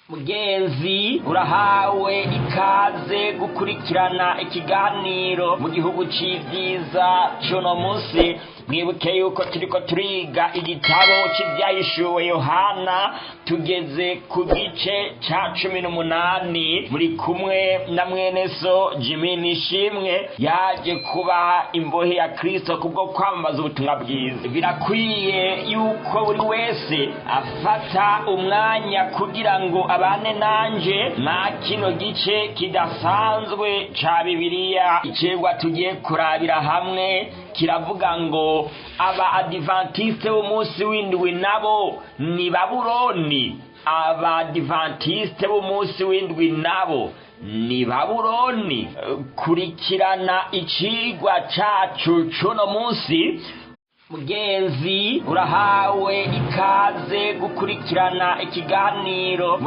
Mugenzi, urahawe ikaze gukurikirana ikiganiro mu gihugu c'ivyiza c'uno munsi. Mwibuke yuko turiko turiga igitabo c'Ivyahishuwe Yohana, tugeze ku gice ca 18. Muri kumwe na mwene so Jimmy Nishimwe, yaje kuba imbohe ya Kristo kubwo kwamamaza ubutumwa bwiza. Birakwiye yuko buri wese afata umwanya kugira ngo abane nanje mwa kino gice kidasanzwe ca Bibiliya. Icigwa tugiye kurabira hamwe kiravuga ngo: aba Adivantiste b'umunsi w'indwi nabo ni Babuloni. Abadivantiste b'umunsi w'indwi nabo ni Babuloni. Kurikirana icigwa cacu c'uno munsi. Mugenzi, urahawe ikaze gukurikirana ikiganiro.